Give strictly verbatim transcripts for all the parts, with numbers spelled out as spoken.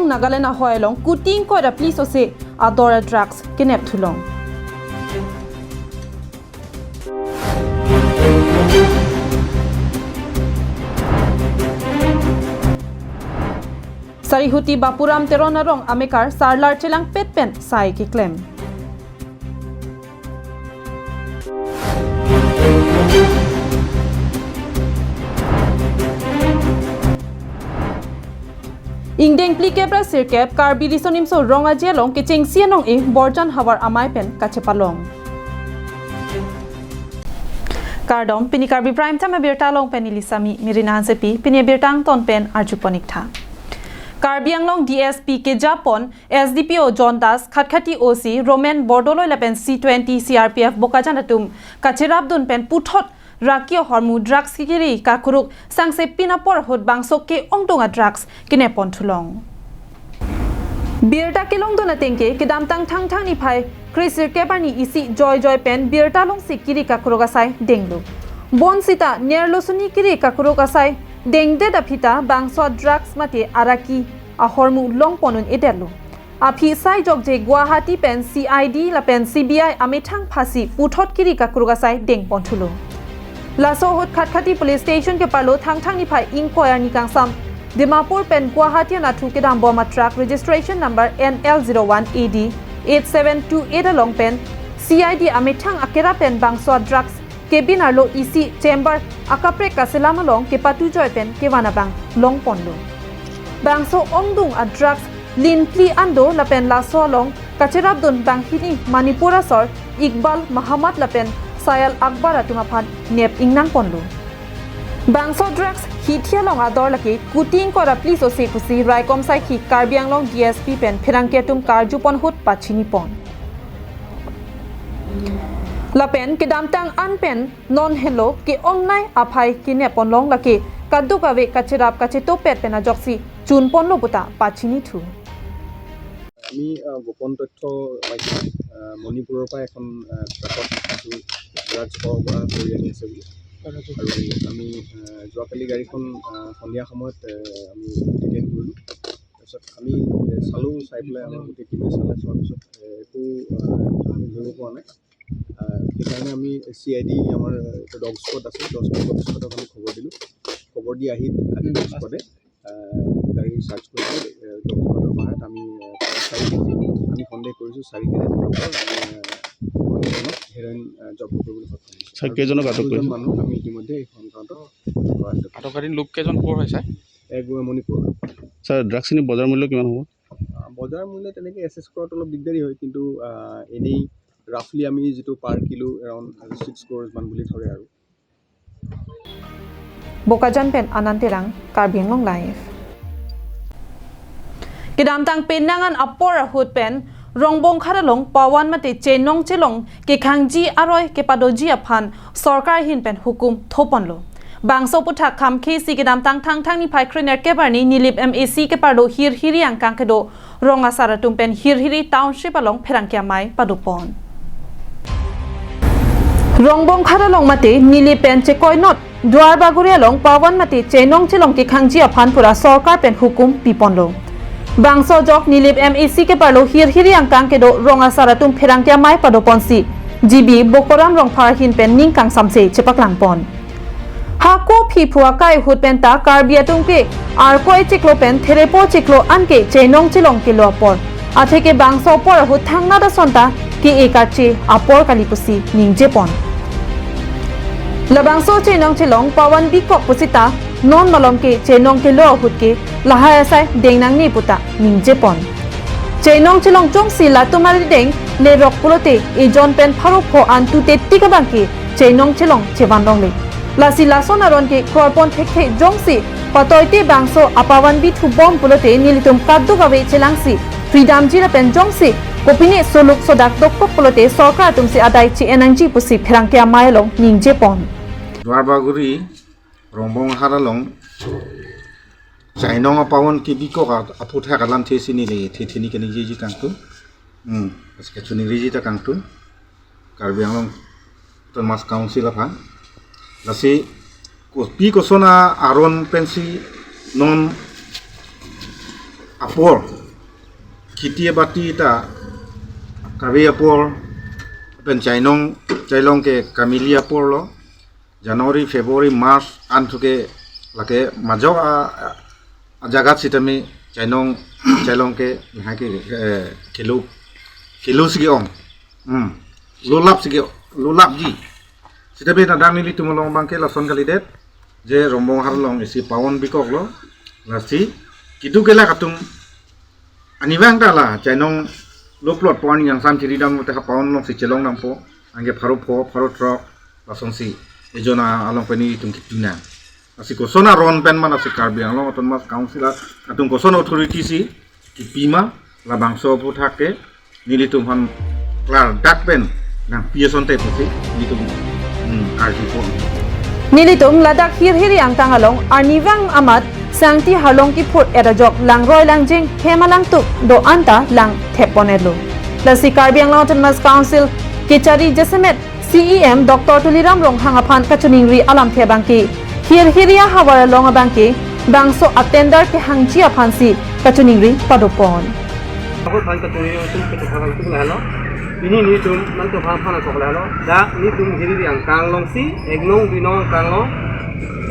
Nagaland ahoi along kuti ingkoi ra phli ose ador a drugs kenep thulong. Sarihuti Bapuram Teron arong amekar sarlar chelangpet pen sai keklem. Ingdeng phlikep ra sirkep Karbi Riso Nimso Rong Aje along kechengsi anong-e Borjan Havar amei pen kachepalong. Kardom, pini Karbi Prime Time abirta along pen neli Sami Mirina Hansepi, pini abirta angton pen arjupon ik tha. Karbi Anglong D S P kejapon S D P O John Das, Khatkhati O C Roman Bordoloi lapen C twenty C R P F Bokajan atum kacherapdun pen puthot raki ahormu drugs kekiri kakuruk sangse pin apor ahut bangso ke-ongdung a drugs kenepon thulong. Birta kelongdun atengke kedamtang Thangthang niphai kre sirkep arni isi joijoi pen birta longsi kiri kakuruk asai denglo. Bonsita nerlo suni kiri kakuruk asai dengdet aphi ta bangso drugs mate araki ahormu longpon un-edetlo. Aphi sai jokje Guwahati pen C I D lapen C B I amethang phasi puthot kiri kakuruk asai dengpon thulo. Laso ahut Khatkhati Police Station keparlo Thangthang niphai ingkoi arni kangsam Dimapur pen Guwahati anatthu kedambom a truck registration number N L zero one A D eight seven two eight along pen C I D amethang akera pen bangso a drugs cabin arlo isi chamber akaprek kaselam along kepatujoi pen kevan abang longponlo. Bangso ongdung a drugs lin phli an do lapen laso along kacherapdun banghini Manipur asor Iqbal Mahamat lapen Sayal Akbar atum aphan nep ingnangponlo. Bangso drugs hithi along ador lake kuti ingkoi ra phli ose pusi raikom saikhi Karbi Anglong D S P pen pherangke atum karjupon ahut pachinipon. Lapen kedamtang an pen non henlo ke-ongnei aphai kenepon long lake kadokave kacherap kachetopet pen ajoksi chunponlo puta pachinithu. আমি আহ, গোপন তথ্য পাইছোঁ। আহ, মণিপুৰৰ পৰা এখন আহ, ট্ৰাকত কিছু ড্ৰাগছ সৰবৰাহ কৰি আনি আছে বুলি। আৰু আমি আহ, যোৱাকালি গাড়ীখন আহ, সন্ধিয়া সময়ত আহ, আমি ডিটেইন কৰিলোঁ। তাৰপিছত আমি আহ, চালোঁ, চাই পেলাই আমাৰ গোটেই টিমে চালে, চোৱাৰ পিছত আহ, একো আহ, আমি ধৰিব পৰা নাই। আহ, সেইকাৰণে আমি চি আই ডি, আমাৰ ডগ স্কোৱাড আছে, ডগ স্কোৱাড অফিচাৰক আমি খবৰ দিলোঁ। খবৰ দি আহি আজি ডগ স্কোৱাডে আহ, গাড়ী চাৰ্চ কৰিছে। আহ, ডগ স্কোৱাডৰ সহায়ত আমি আহ, প্ৰায় চাৰি কেজি আমি সন্দেহ কৰিছোঁ, চাৰি কেজি ড্ৰাগছৰ আমি আহ, হেৰইন আহ, জব্দ কৰিবলৈ সক্ষম হৈছোঁ। ছাৰ, কেইজনক আটক দুজন কৰিছে? মানুহ আমি ইতিমধ্যে এই সন্দেহত আটক আছে। আটকাধীন লোক কেইজন ক'ৰ হয় ছাৰ? এক মণিপুৰ। ছাৰ, ড্ৰাগছখিনি বজাৰ মূল্য কিমান হ'ব? আহ, বজাৰ মূল্য তেনেকৈ এছেছ কৰাটো অলপ দিগদাৰী হয়, কিন্তু আহ, এনেই ৰাফলি আমি যিটো পাৰ কিলো এৰাউণ্ড ছিক্স ক্ৰ'ৰ্ছ মান বুলি ধৰে আৰু। Bokajan pen Anand Terang, Karbi Anglong Live. Kedamtang penang an apor ahut pen Rongbonghat along pawan mate chenong chelong kekhangji aroi kepadoji aphan sorkar ahin pen hukum thoponlo. Bangso aphuthak khamkhesi kedamtang Thangthang niphai krenerkep arni Nilip M A C keparlo Hirhiri angkang kedo rong asar atum pen Hirhiri Township along pherangke amei padopon. Rongbonghat along mate Nilip pen chekoinot Duarbagori along pawan mate chenong chelong kekhangji aphan pura sorkar pen hukum piponlo. Bangso ajok Nilip M A C keparlo Hirhiri angkang kedo rong asar atum pherangke amei padoponsi G B Bokoram Rongphar ahin pen ning kangsamse chepaklangpon. Hako aphi phu akai ahut pen ta Karbi atum ke arkoi chiklo pen therepo chiklo anke chenong chelong kelo apor. Atheke bangso apor ahut thangnat ason ta ke-e kache apor kali pusi ningjepon. Labangso chenong chelong pawan bikok pusita non malom ke chenong kelo ahut ke lahai asai deng nangne puta ningjepon. Chenong chelong jongsi latum arideng lerok pulote ejon pen pharo pho an tute tik abang ke chenong chelong chevan longle. Lasi lason aron ke kroipon thekthe jongsi patoite bangso apawan bithubom pulote nelitum kadokave chelangsi freedom jira pen jongsi kopine soluk sodak dokok pulote sorkar atumsi adai che-en nangji pusi pherangke amei along ningjepon. Duarbagori Rongbonghat along chenong apawan kebikok a-, aphuthak alamthe si neli the thini keningjeji kangtung. Hmm, pas kachiningri ji ta kangtung. Karbi Anglong Autonomous Council aphan. Lasi kopi koson aron pensi non apor, kheti abati ta kave apor, pen chainong, chailong ke kamili apor lo, January, February, March an thu ke lake majok a, a, ajagat sitame chainong, chailong ke, ha ke, eh, kilo, kilo si ke-ong. Hmm. Lolap si ke, lolapji. Sitame nadang nelitum along abang ke lason kalidet. Je Rongbonghar along isi paon bikok lo. Lasi, keduk kelak atum arnivang ta la, chainong lo plot po arni angsan chiri dam te ha paon alongsi chelong dampo. Anke pharo pho, pharo throk, lasonsi. Ejona along pen nelitum kipi nang. Lasi koson aron pen ma lasi Karbi Anglong Autonomous Council atum koson authority si kipi ma, labangso aphuthak ke nelitum aphan klardak pen nangpi asonte pusi nelitum, hmm, karjupon. Nelitum ladak Hirhiri angkang along arnivang amat sangti harlong kiphur-et ajok langroi langjeng hem alangtuk do-an ta langthep pon-etlo. Lasi Karbi Anglong Autonomous Council kachari jasemet C E M Doctor Tuliram Ronghang aphan kachiningri alamthe abang ke Hirhiri ahavar along abang ke bangso a tender kehangji aphansi kachiningri padopon. Ako than kachiningri atum kachinghang atum lahelo. Pini nelitum nangtum aphan aphan akok lahelo. Dak nelitum Hirhiri angkang alongsi, ek nong dui nong angkang along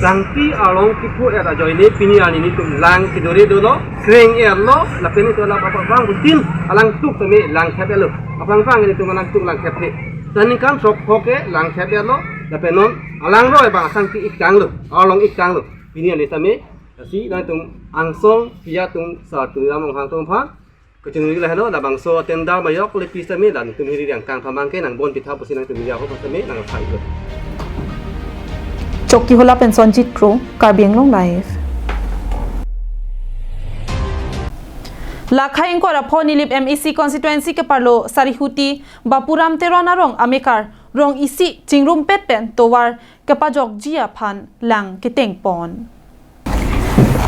sangti arlong kiphur-et ajoine pini arni nelitum lang kedore dolo, kreng-etlo, lapen nelitum la aphrang aphrang butin alangtuk tame langthep-etlo. Aphrang aphrang nelitum alangtuk langthep-e. Ningkan sok phok ke langthep-etlo, lapen non alangroi abang asangti ik tanglo, arlong ik tanglo. Pini arni tame, lasi nangtum angsong pi atum Sar Tuliram Ronghang atum aphan kachiningri lahelo, labangso a tender majok le pi tame, la nelitum Hirhiri angkang aphan abang ke nangbon pitha pusi nangtum media ho tame nangphailo. Chokihola pen Sonjit Kro, Karbi Anglong Live. Lakhai ingkoi ra pho Nilip M A C constituency keparlo Sarihuti Bapuram Teron arong amekar rong isi chingrumpet pen tovar kepajokji aphan lang ketengpon.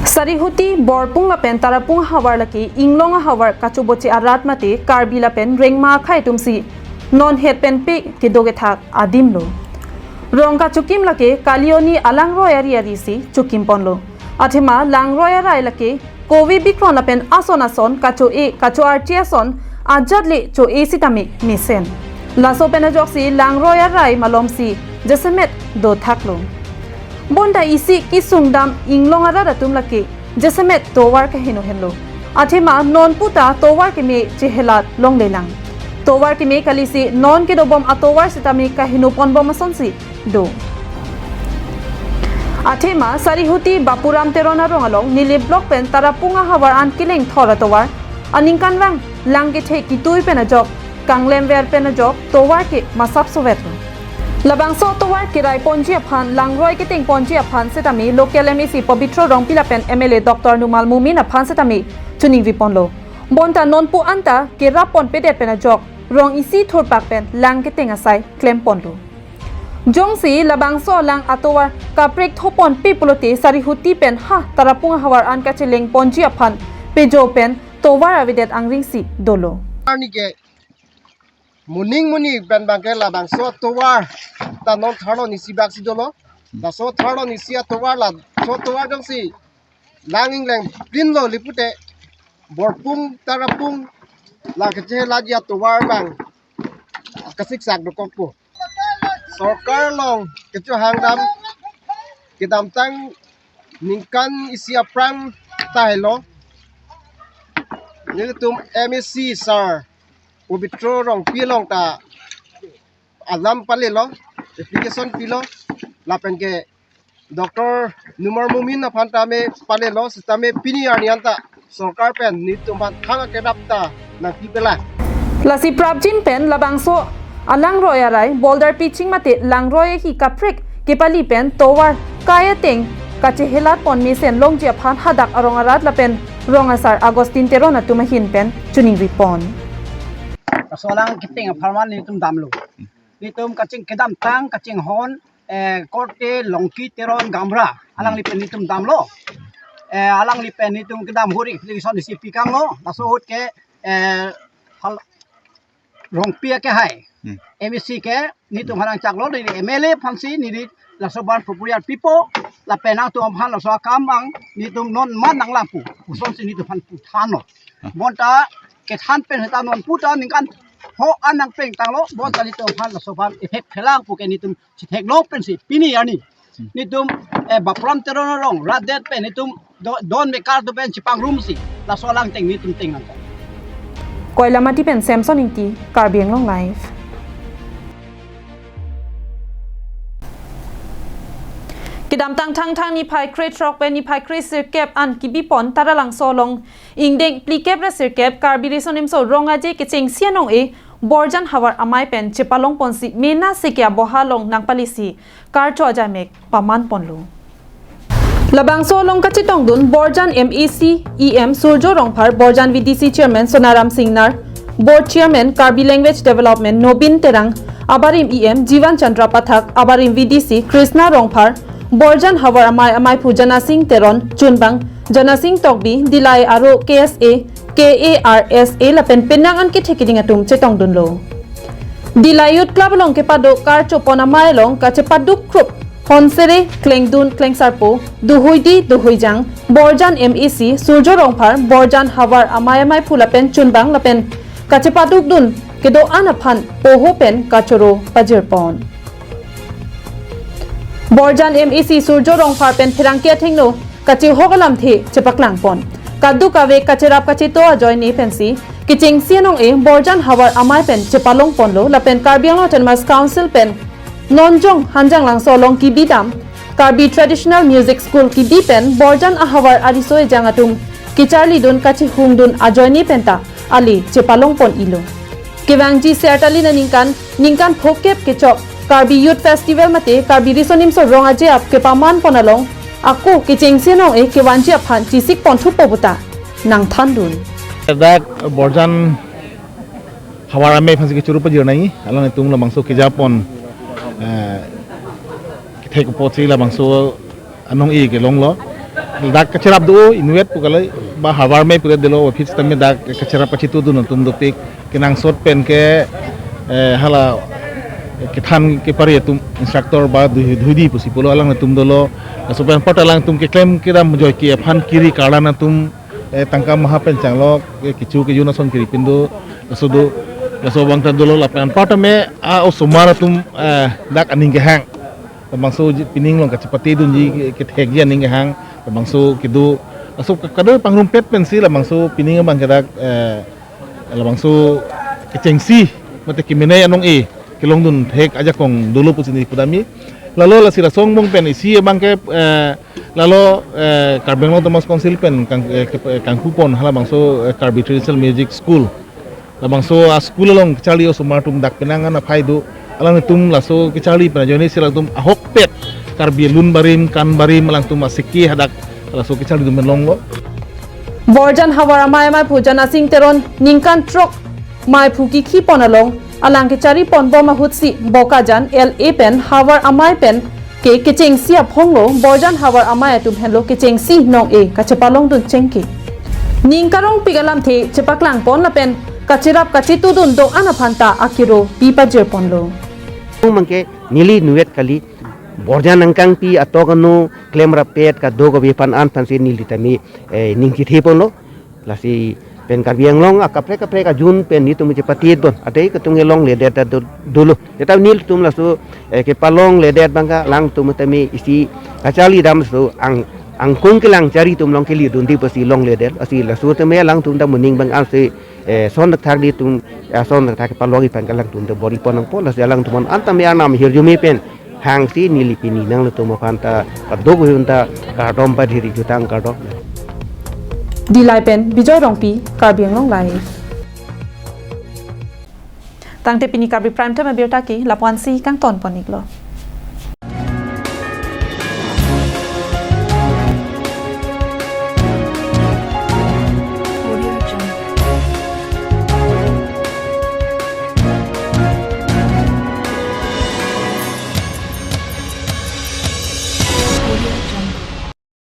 Sarihuti, Borpung lapen Tarapung ahavar lake inglong ahavar kachoboche arat mate Karbi lapen Rengma akhei atumsi non het pen pe kedo kethak adimlo. Rong kachokim lake kalioni alangroi ari ari si chokimponlo. Athema langroi arai lake kove bikron lapen ason ason kacho-e kacho-arche ason ajat le cho-e sitame mesen. Laso pen ajoksi langroi arai malomsi jasemet dothaklo. Bonta isi kesung dam inglong arat atum lake jasemet tovar kaheno henlo. Athema non puta tovar keme chehelat longlelang. Tovar keme kalisi non kedobom atovar sitame kahenoponbom asonsi do. Athema Sarihuti Bapuram Teron arong along Nilip block pen Tarapung ahavar an keleng thor atovar aningkanvang lang kethe kitui pen ajok, kanglemver pen ajok tovar ke masap sovetlo. Labangso tovar kerai ponji aphan, langroi keteng ponji aphan setame local M A C Pobitro Rongpi lapen M L A Doctor Numal Momin aphan setame chiningri ponlo. Bonta nonpu anta kerap ponpedet pen ajok rong isi thurpak pen lang keteng asai klemponlo. Jongsi labangso lang atovar kaprek thopon pe pulote Sarihuti pen ha Tarapung ahavar an kacheleng ponji aphan pejo pen tovar avedet angring si dolo. Arni ke moning moning pen abang ke labangso tovar ta non tharlo nisi bak si dolo. Laso tharlo nisi atovar, laso tovar jongsi lang ingleng plinlo le pute Borpung Tarapung la kechehelatji atovar abang kasiksak dokokpo. Sorkar along kechohang dam kedamtang ningkan isi aphrang tahelo. Nelitum M A C sir Pobitro Rongpi along ta alam palelo, application pilo, lapen ke Doctor Numal Momin aphan tame palelo, sitame pini arni anta sorkar pen nelitum aphan thang akerap ta nangpipelang. Lasi prapjin pen labangso alangroi arai boulder pitching mate langroi ahi kaprek kepali pen tovar kai ateng kachehelat pon mesen longji aphan hadak arong arat lapen rong asar Augustine Teron atum ahin pen chiningri pon. Laso alang keteng apharman nelitum damlo. Nelitum kaching kedamtang kachinghon, eh, Korte Longki Teron Gamra alangli pen nelitum damlo. Eh, alangli pen nelitum kedam huri application isi pikanglo. Laso ahut ke, eh, hal-, Rongpi akehai. Hmm. M A C ke nelitum harang chaklo, neli M L A aphansi neli laso ban propriar pipo, lapen nangtum aphan laso akam abang netum non man nanglampo, kosonsi netum aphan pu thanlo. Bonta kethan pen seta non puta ningkan pho an nangpeng tanglo, bonta netum aphan laso ban effect phelangpo ke netum chetheklo pensi pini arni netum, eh, Bapram Teron arong rat det pen netum do-, don mekar do pen chipangrumsi laso alang teng netum teng nangkok. Koilamati pen Samson Ingti, Karbi Anglong Live. Kedamtang Thangthang niphai krethrok pen niphai kresirkep an kibipon Taralangso along ingdeng phlikep ra sirkep Karbi Riso Nimso Rong Aje kechengsi anong-e Borjan Havar Amei pen chepalongponsi mena seke aboha along nangpalisi karcho ajaimek pamanponlo. Labangso along kachetongdun Borjan M A C E M Surjo Rongphar, Borjan V D C Chairman Sonaram Singnar, Board Chairman Karbi Language Development Nobin Terang, abarim E M Jivan Chandra Pathak, abarim V D C Krishna Rongphar, Borjan Havar Amei amaiphu Janasing Teron, chunbang Janasing Tokbi, Dilai Aro K S A, K A R S A lapen penang an kethe keding atum chetongdunlo. Dilai Youth Club along kepado karchopon amei along kachepaduk krup Honsere Klengdun Klengsarpo, Duhuidi Duhuijang, Borjan M A C Surjo Rongphar, Borjan Havar Amei amaiphu lapen chunbang lapen kachepadukdun kedo-an aphan poho pen kachoro pajirpon. Borjan M A C Surjo Rongphar pen pherangke athengno kachehok alamthe chepaklangpon. Kadokave kacherap kacheto ajoine pensi kechengsi anong-e Borjan Havar Amei pen chepalongponlo lapen Karbi Anglong Autonomous Council pen Nonjong Hanjanglangso along kibidam Karbi Traditional Music School kibi pen Borjan ahavar ariso ejang atum kecharlidun kachehungdun ajoine penta ali chepalongpon-ilo. Kevangji Sertalin aningkan, ningkan phokep kechok Karbi Youth Festival mate Karbi Riso Nimso Rong Aje ap kepamanpon along ako kechengsi anong-e kevanji aphan chisikpon thupo puta nangthandun. Dak Borjan Havar Amei aphansi kechoro pajir nangji, alanglitum labangso kejapon, eh, kethek apotsi labangso anong-e kelonglo. Dak kacherap do inutvet pu kalai ba Havar Amei pudet dolo office tame dak kacherap kachetongdun atum dopik kenangsot pen ke, eh, hala kethan kepari atum instructor ba Duhui-, Duhuidi pusi pulo alanglitum dolo. Laso pen apot alangtum keklem kedam ajoike aphan kiri karlan atum, eh, tangka maha pen changlo, eh, kecho kejun ason kiri pin do, laso do, laso abang ta dolo lapen apot tame a-osomar atum, eh, dak aning kehang. Labangso ji-, pining along kachepatedunji, kethekji aning kehang, labangso kedo, laso ka-, kadokave pangrumpet pensi labangso pining abang ke dak, eh, labangso kechengsi mate kemenei anong-e kelongdun thek ajakong dolo pusi neli pudamji. Lalo lasi laso angbong pen isi abang ke, eh, lalo, eh, Karbi Anglong Autonomous Council pen kang, eh, ke, eh, kangkupon halabangso, eh, Karbi Traditional Music School. Labangso a-school along kecharli osomar atum dak penang an aphai do. Alangtum laso kecharli pen ajoine si alangtum ahokpet Karbi lun barim, kan barim alangtum asiki hadak laso kecharli atum longlo. Borjan Havar Amei amaiphu Janasing Teron ningkan throk maiphu kikhipon along alang kechariponbom ahutsi Bokajan L A pen Havar Amei pen ke kechengsi aphonglo Borjan Havar Amei atum henlo kechengsi anong-e kachepalongdun chengki. Ning karongpik alamthe chepaklangpon lapen kacherap kachetongdun do-an aphanta akiro pi pajirponlo. Mangke neli inutvet kali Borjan nangkangpi atok ano klemrap pet kadokave aphan an aphansi neli tame, eh, ning chitheponlo. Lasi pen Karbi Anglong akaprek kaprek ajun pen netum chepatedon. Athe ketung elongledet do, dolo. Teta nelitum laso, eh, kepalongledet abang ke alangtum tame isi kacharlidam laso ang, angkung kelang chari atum along kelidunde pusi longledet. Lasi laso tame alangtum ta moning abang ansi, eh, son thakthak netum, eh, son thakthak kepalongji aphan ke alangtum ta bor-ipon nangpo. Lasi alangtum an tame arnam hirjume pen hangsi neli pini nanglitum aphanta kadokave aphanta kardom padiri jutang kardom. Dilai pen Bijoy Rongpi, Karbi Anglong Live. Tangte pini Karbi Prime Time abirta ke lapu-ansi kangtonpon-iklo.